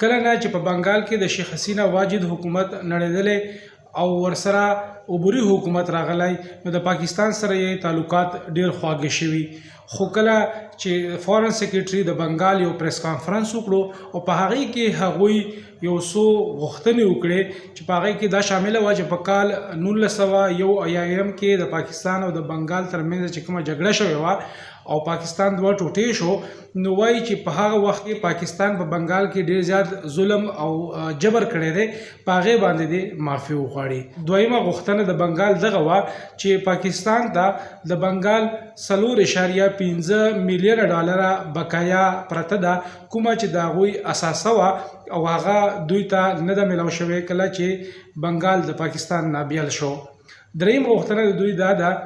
کله نه چې په بنګال کې د شیخ حسینه واجد حکومت نړېدلی او ورسره عبوري حکومت راغلی نو د پاکستان سره یې تعلقات ډیر خواږه شوي، خو کله چې فارن سیکرټري د بنګال یو پریس کانفرنس وکړو او په هغې کې هغوی یو څو غوښتنې وکړې چې په هغې کې دا شامله وه چې په کال 1971 کې د پاکستان او د بنګال ترمنځ چې کومه جګړه شوې وه او پاکستان دوه ټوټې شو، نو وایي چې په هغه وخت کې پاکستان په بنګال کې ډیر زیات ظلم او جبر کړی دی، په هغې باندې دې معافي وغواړي. دویمه غوښتنه د بنګال دغه وه چې پاکستان ته د بنګال 4.5 میلیونه ډالره بقایا پرته ده، کومه چې د هغوی اثاثه وه او هغه دوی ته نه ده میلاو شوې کله چې بنګال د پاکستان نه بیل شو. دریم غوښتنه د دوی دا ده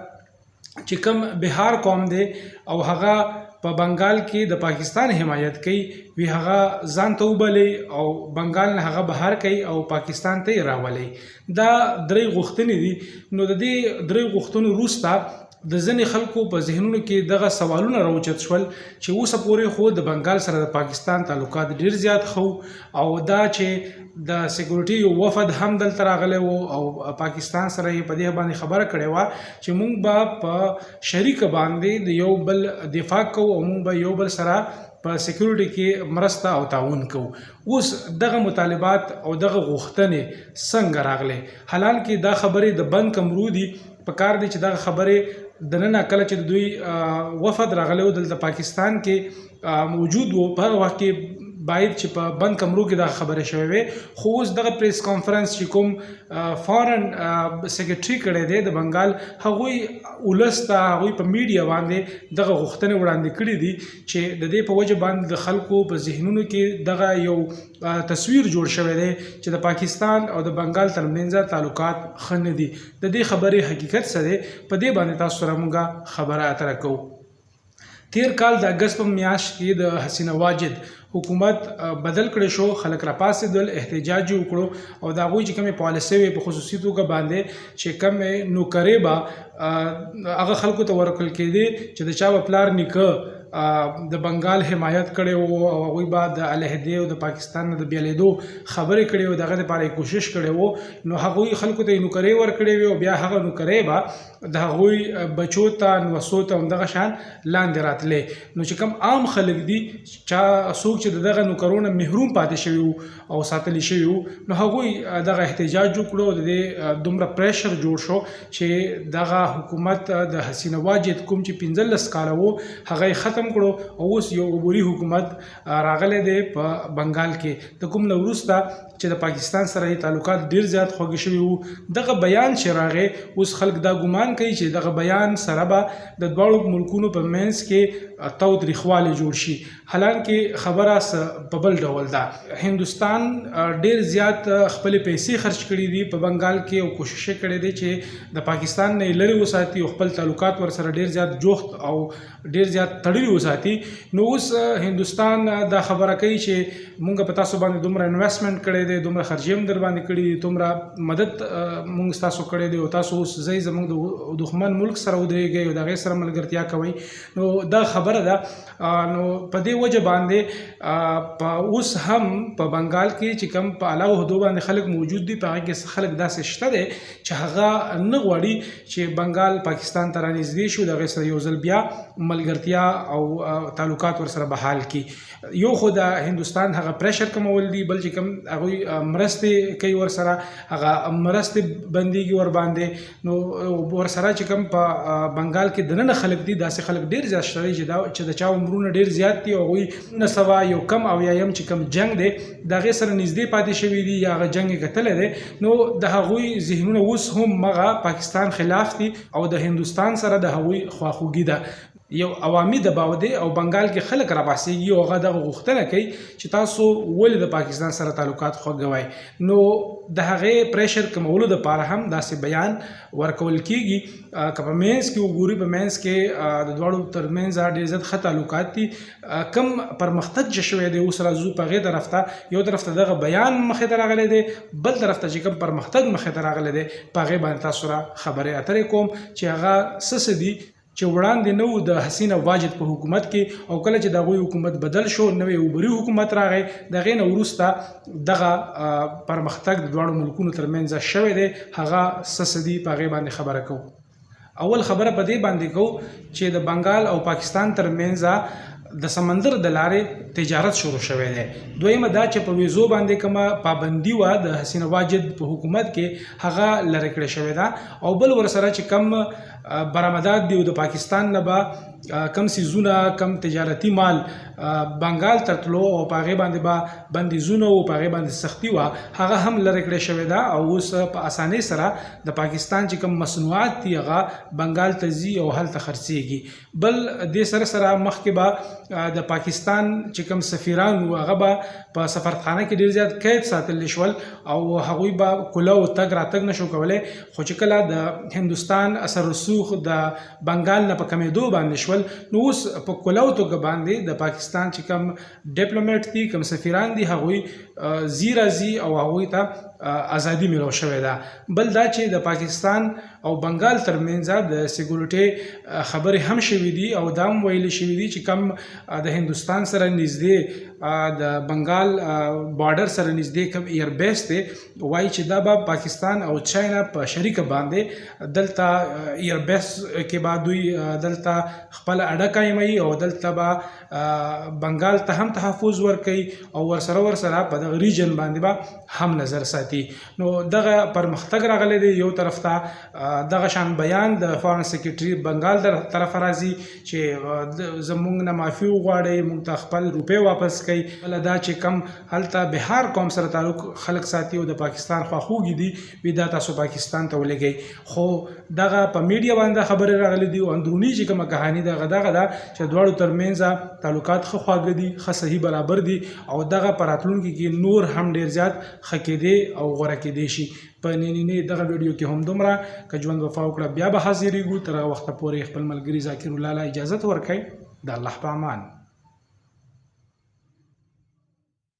چې کوم بهار قوم دی او هغه په بنګال کې د پاکستان حمایت کوي، وی هغه ځان ته وبلي او بنګال نه هغه بهر کوي او پاکستان ته یې راولي. دا درې غوښتنې دي. نو د دې درې غوښتنو وروسته د ځینې خلکو په ذهنونو کې دغه سوالونه راوچت شول چې اوسه پورې خو د بنګال سره د پاکستان تعلقات ډیر زیات ښه او دا چې د سکیورټي یو وفد هم دلته راغلی وو او پاکستان سره یې په دې باندې خبره کړې وه چې مونږ به په شریکه باندې د یو بل دفاع کوو او مونږ به یو بل سره په سکیورټي کې مرسته او تعاون کوو. اوس دغه مطالبات او دغه غوښتنې څنګه راغلې؟ حالانکه دا خبرې د بند کمرو دي، په کار دی چې دغه خبرې دننه کله چې د دوی وفد راغلی و دلته پاکستان کې موجود وو، په هغه وخت کې باید چې په بند کمرو کې دغه خبرې شوې وې. خو اوس دغه پریس کانفرنس چې کوم فارن سیکرټري کړی دی د بنګال، هغوی ولس ته هغوی په میډیا باندې دغه غوښتنې وړاندې کړې دي چې د دې په وجه باندې د خلکو په ذهنونو کې دغه یو تصویر جوړ شوی دی چې د پاکستان او د بنګال ترمنځ تعلقات ښه نه دي. د دې خبرې حقیقت څه دی، په دې باندې تاسو سره موږ خبره اتره کوو. تیر کال د اګست په میاشت کې د حسینه واجد حکومت بدل کړی شو، خلک راپاڅېدل، احتجاج یې وکړو او د هغوی چې کومې پالیسۍ وې په خصوصي توګه باندې چې کومې نوکرې به هغه خلکو ته ورکړل کېدې چې د چا به پلار نیکه د بنګال حمایت کړی وو او هغوی به د علیحدې او د پاکستان نه د بیلېدو خبرې کړې وې، د هغه دپاره یې کوشش کړی وو، نو هغوی خلکو ته یې نوکرې ورکړې وې او بیا هغه نوکرې به د هغوی بچو ته نوسو ته همدغه شان لاندې راتلې. نو چې کوم عام خلک دي، چا څوک چې د دغه نوکرو نه محروم پاتې شوي وو او ساتلی شوي وو، نو هغوی دغه احتجاج وکړو. د دې دومره پریشر جوړ شو چې دغه حکومت د حسینه واجد کوم چې 15 کاله وو هغه یې ختم کړو او اوس یو عبوري حکومت راغلی دی په بنګال کې، د کوم نه وروسته چې د پاکستان سره یې تعلقات ډیر زیات خوږ شوي وو. دغه بیان چې راغی، اوس خلک دا ګمان کوي چې دغه بیان سره به د دواړو ملکونو په منځ کې تاوتریخوالی جوړ شي، حالانکه خبره په بل ډول ده. هندوستان ډیر زیات خپلې پیسې خرچ کړې دي په بنګال کې او کوشش یې کړی دی چې د پاکستان نه یې لرې وساتي او خپل تعلقات ورسره ډیر زیات جوخت او ډیر زیات تړلي وساتي. نو اوس هندوستان دا خبره کوي چې مونږ په تاسو باندې دومره انویسټمنټ کړی دی، دومره خرچې هم در باندې کړي دي، دومره مدد مونږ تاسو کړی دی او تاسو اوس ځئ زمونږ د دښمن ملک سره ودرېږئ او د هغې سره ملګرتیا کوئ. نو دا خبره ده. نو په دې وجه باندې په اوس هم په بنګال کې چې کوم په علاوه حدو باندې خلک موجود دي، په هغې کې خلک داسې شته دی چې هغه نه غواړي چې بنګال پاکستان ته رانږدې شي، د هغې سره یو ځل بیا ملګرتیا او تعلقات ورسره بحال کړي. یو خو د هندوستان هغه پریشر کمول دي، بل چې کوم هغوی مرستې کوي ورسره هغه مرستې بندیږي ورباندې. نو ورسره چې کوم په بنګال کې دننه خلک دي، داسې خلک ډېر زیات شته دي چې د چا عمرونه ډېر زیات دي او هغوی 1971 چې کوم جنګ دی د هغې سره نږدې پاتې شوي دي یا هغه جنګ یې کتلی دی، نو د هغوی ذهنونه اوس هم مغه پاکستان خلاف دي او د هندوستان سره د هغوی خواخوږي ده. یو عوامي دباو دی او بنګال کې خلک راپاڅېږي او هغه دغه غوښتنه کوي چې تاسو ولې د پاکستان سره تعلقات خوږوئ. نو د هغې پریشر کمولو دپاره هم داسې بیان ورکول کېږي. که په منځ کې وګوري، په منځ کې د دواړو ترمنځ ډېر زیات ښه تعلقات دي. کم پرمختګ چې شوی دی، اوس راځو په هغې طرف ته. یو طرف ته دغه بیان مخې ته راغلی دی، بل طرف ته چې کوم پرمختګ مخې ته راغلی دی په هغې باندې تاسو سره خبرې اترې کوم چې هغه څه څه دي. چې وړاندې نه وو د حسینه واجد په حکومت کې، او کله چې د هغوی حکومت بدل شو، نوی عبوري حکومت راغی، د هغې نه وروسته دغه پرمختګ د دواړو ملکونو ترمنځ شوی دی. هغه څه څه دي، په هغې باندې خبره کوو. اول خبره په دې باندې کوو چې د بنګال او پاکستان ترمنځ د سمندر د لارې تجارت شروع شوی دی. دویمه دا چې په ویزو باندې کومه پابندي وه د حسینه واجد په حکومت کې، هغه لرې کړې شوې ده. او بل ورسره چې کم برآمدات دي او د پاکستان نه به کم سیزونه، کم تجارتي مال بنګال ته تلو او په هغې باندې به بندیزونه او په هغې باندې سختي وه، هغه هم لرې کړې شوې ده. او اوس په اسانۍ سره د پاکستان چې کوم مصنوعات دي هغه بنګال ته ځي او هلته خرڅېږي. بل دې سره سره مخکې به د پاکستان چې کوم سفیران وو هغه به په سفارتخانه کې ډېر زیات قید ساتل شول او هغوی به کوله او تګ راتګ نشو کولی، خو چې کله د هندوستان اثر رسوخ د بنګال نه په کمېدو باندې شول، نو اوس په کوله توګه باندې د پاکستان چې کوم ډیپلوماټ دي، کوم سفیران دي، هغوی ځي راځي او هغوی ته ازادي میلاو شوې ده. بل دا چې د پاکستان او بنګال ترمنځ د سیکورټي خبرې هم شوې دي او دا هم ویل شوې دي چې کم د هندوستان سره نږدې، د بنګال بارډر سره نږدې کوم ایر بیس دی، وایي چې دا به پاکستان او چاینا په شریکه باندې دلته ایر بیس کې به دوی دلته خپل اډه قایموي او دلته به بنګال ته هم تحفظ ورکوي او ورسره ورسره په دغه ریجن باندې به هم نظر ساتي. نو دغه پرمختګ راغلی دی. یو طرف ته دغه شان بیان د فارن سیکرټري بنګال در طرفه راځي چې زمونږ نه معافي وغواړئ، مونږ ته خپل روپۍ واپس کړئ. بله دا چې کم هلته بهار قوم سره تعلق خلک ساتي او د پاکستان خواخوږي دي، وي دا تاسو پاکستان ته ولېږئ. خو دغه په میډیا باندې خبرې راغلي دي او اندروني چې کومه کهاني ده، هغه دغه ده چې دواړو ترمنځ تعلقات ښه خواږه دي، ښه صحیح برابر دي او دغه په راتلونکي کې نور هم ډېر زیات ښه کېدی او غوره کېدی شي. په نننۍ دغه ویډیو کې هم دومره. که ژوند وفا وکړه بیا به حاضرېږو. تر هغه وخته پورې خپل ملګري ذاکر الله له اجازت ورکړئ. د الله په امان.